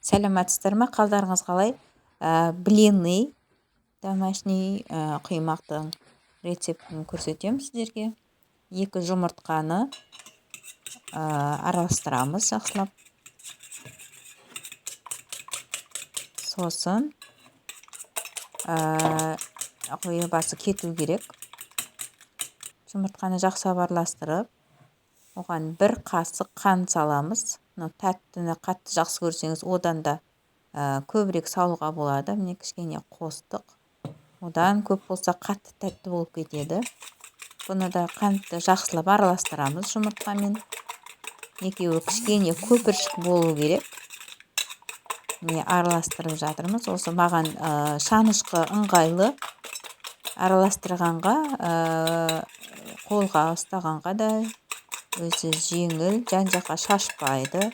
Сәлеметсіздер ме, қалдарыңыз қалай? Блины домашний, құймақтың рецептін көрсетемін сіздерге. 2 жұмыртқаны араластырамыз жақсылап. Сосын құйы басы кету керек. Жұмыртқаны жақсылап араластырып, оған 1 қасық қант саламыз. Мынау тәттіні қатты жақсы көрсеңіз, одан да көбірек салуға болады. Міне кішкене қостық. Одан көп болса қатты тәтті болып кетеді. Бұны да қантты жақсылап араластырамыз жұмыртқамен. Екеуі кішкене көпіршік болу керек. Міне араластырып жатырмыз. Осы маған шанышқы ыңғайлы араластырғанға, қолға ұстағанға да өзі жеңіл, жан-жаққа шашпайды.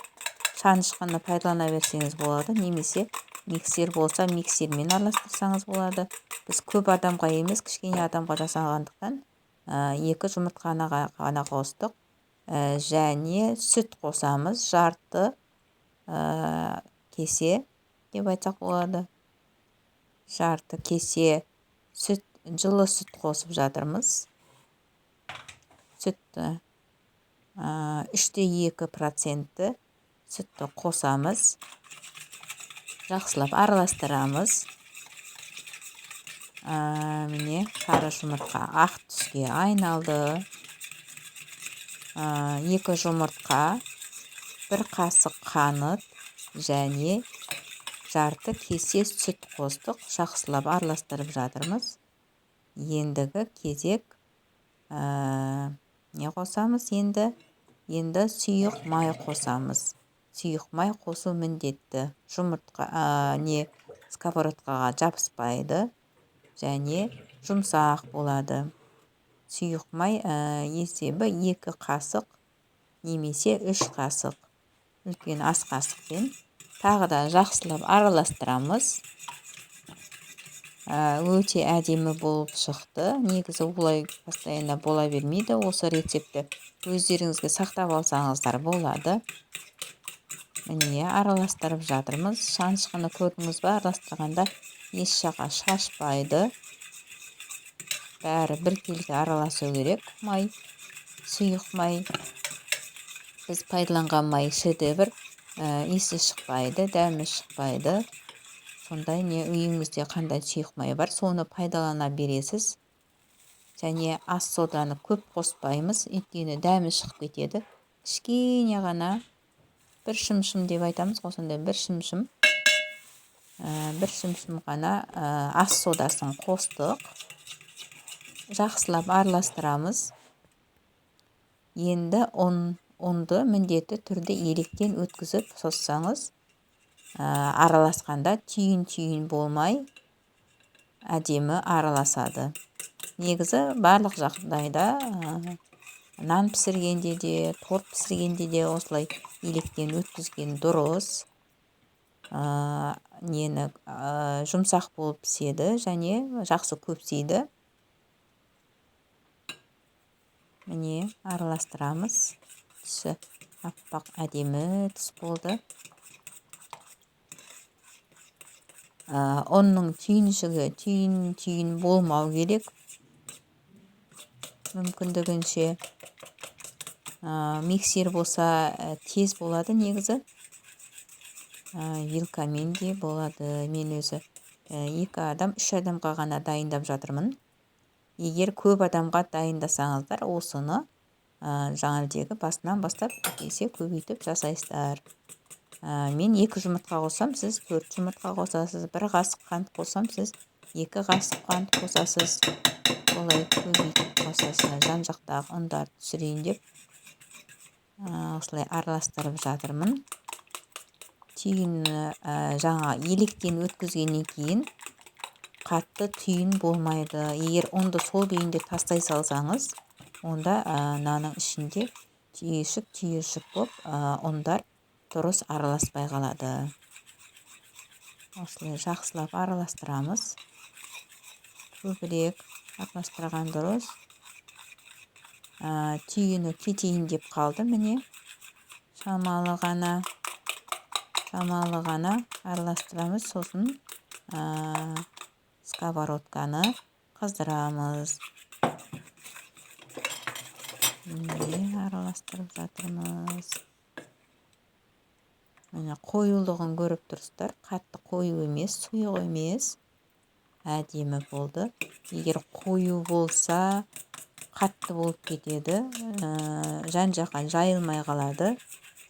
Шанышқыны пайдалана берсеңіз болады, немесе миксер болса миксермен араластырсаңыз болады. Біз көп адамға емес, кішкене адамға жасағандықтан 2 жұмыртқаны ғана қостық. Және сүт қосамыз, жарты кесе деп айтсақ болады. Жарты кесе сүт, жылы сүт қосып жатырмыз. Сүтті 3,2% сүтті қосамыз. Жақсылап араластырамыз. Міне сары жұмыртқа ақ түске айналды. 2 жұмыртқа, 1 қасық қант және жарты кесе сүт қостық. Жақсылап араластырып жатырмыз. Ендігі кезек не қосамыз енді? Енді сұйық май қосамыз. Сұйық май қосу міндетті. Жұмыртқа сковородкаға жабыспайды және жұмсақ болады. Сұйық май есебі 2 қасық немесе 3 қасық үлкен ас қасықпен. Тағы да жақсылап араластырамыз. Өте әдемі болып шықты. Негізі олай постоянно бола бермейді. Осы рецептті өздеріңізге сақтап алсаңыздар болады. Міне араластырып жатырмыз. Шанышқыны көрдіңіз ба? Араластырғанда еш жаққа шашпайды. Бәрі біркелкі араласу керек. Май, сұйық май. Біз пайдаланған май шедевр, иісі шықпайды, дәмі шықпайды. Сондай не үйіңізде қандай сұйық май бар, соны пайдалана бересіз. Және ас соданы көп қоспаймыз, өйткені дәмі шығып кетеді. Кішкене ғана бір шымшым деп айтамыз ғой, сондай бір шымшым. Бір шымшым ғана ас содасын қостық. Жақсылап араластырамыз. Енді ұнды міндетті түрде електен өткізіп соссаңыз, араласқанда түйін-түйін болмай әдемі араласады. Негізі барлық жағдайда нан пісіргенде де, торт пісіргенде де осылай електен өткізген дұрыс. Нені жұмсақ болып піседі және жақсы көпсейді. Міне араластырамыз. Түсі аппақ әдемі түс болды. Ұнның түйіншігі түйін-түйін болмау керек. Мүмкіндігінше. Миксер болса тез болады негізі. Вилкамен де болады. Мен өзі 2 адам, 3 адамға ғана дайындап жатырмын. Егер көп адамға дайындасаңыздар, осыны жаңағыдегі басынан бастап есе көбейтіп жасайсыздар. Мен 2 жұмыртқа қосам, сіз 4 жұмыртқа қосасыз. 1 қасық қант қосам, сіз 2 қасық қант қосасыз. Олай көбейтіп қосасыз. Жан жақтағы ұндарды түсірейін деп осылай араластырып жатырмын. Түйіні жаңа електен өткізгеннен кейін қатты түйін болмайды. Егер ұнды сол күйінде тастай салсаңыз, онда нанның ішінде түйіршік-түйіршік боп, ұндар дұрыс араласпай қалады. Осылай жақсылап араластырамыз. Көбірек араластырған дұрыс. Түйіні кетейін деп қалды міне. Шамалы ғана. Шамалы ғана араластырамыз, сосын сковородканы қыздырамыз. Міне, араластырып жатырмыз. Міне, қоюлығын көріп тұрсыздар, қатты қою емес, сұйық емес, әдемі болды. Егер қою болса, қатты болып кетеді, жан жаққа жайылмай қалады.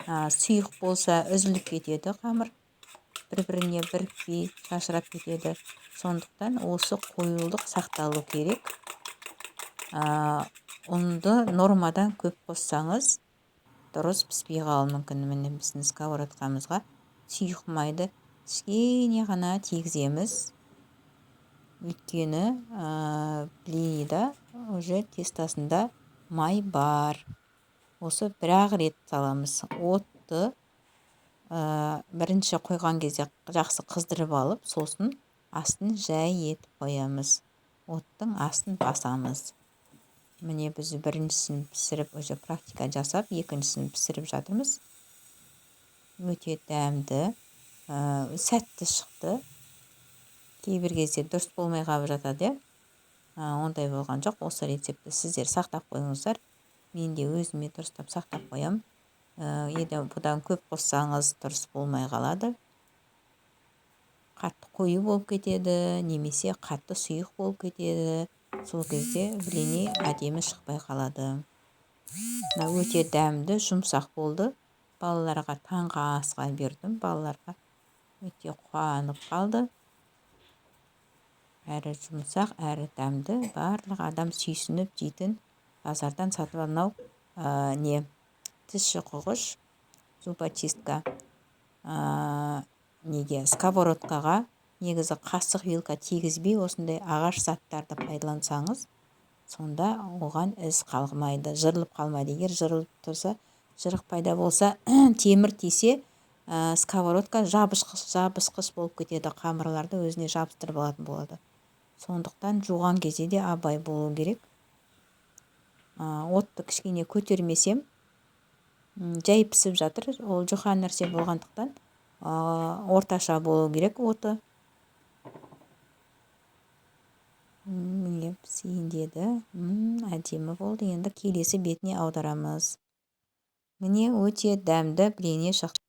Сұйық болса, үзіліп кетеді, қамыр бір біріне бірікпей шашырап кетеді. Сондықтан осы қоюлық сақталу керек. Ұнды нормадан көп қоссаңыз, дұрыс піспей қалуы мүмкін. Міне, біздің сковородкамызға сұйық майды кішкене ғана тигіземіз, өйткені блинида уже тестосында май бар. Осы бір ақ рет саламыз. Отты бірінші қойған кезде жақсы қыздырып алып, сосын астын жай етіп қоямыз, оттың астын басамыз. Міне, біз біріншісін пісіріп, уже практика жасап, екіншісін пісіріп жатырмыз. Өте дәмді, сәтті шықты. Кейбір кезде дұрыс болмай қалып жатады, иә, ондай болған жоқ. Осы рецептті сіздер сақтап қойыңыздар, мен де өзіме дұрыстап сақтап қоямын. Енді бұдан көп қоссаңыз, дұрыс болмай қалады, қатты қою болып кетеді немесе қатты сұйық болып кетеді. Сол кезде блины әдемі шықпай қалады. Мына өте дәмді, жұмсақ болды. Балаларға таңғы асқа бердім, балаларға өте қуанып қалды. Әрі жұмсақ, әрі дәмді, барлық адам сүйсініп жейтін. Базардан сатып алмау. Не, тіс шұқығыш, зубочистка, неге, сковородкаға негізі қасық, вилка тигізбей, осындай ағаш заттарды пайдалансаңыз, сонда оған із қалмайды, жырылып қалмайды. Егер жырылып тұрса, жырық пайда болса, темір тисе, сковородка жабысқыш, жабысқыш болып кетеді, қамырларды өзіне жабыстырып алатын болады. Сондықтан жуған кезде де абай болу керек. Отты кішкене көтермесем, жай пісіп жатыр. Ол жұқа нәрсе болғандықтан, орташа болу керек оты. Міне, пісейін деді, әдемі болды. Енді келесі бетіне аударамыз. Міне, өте дәмді блины шықты.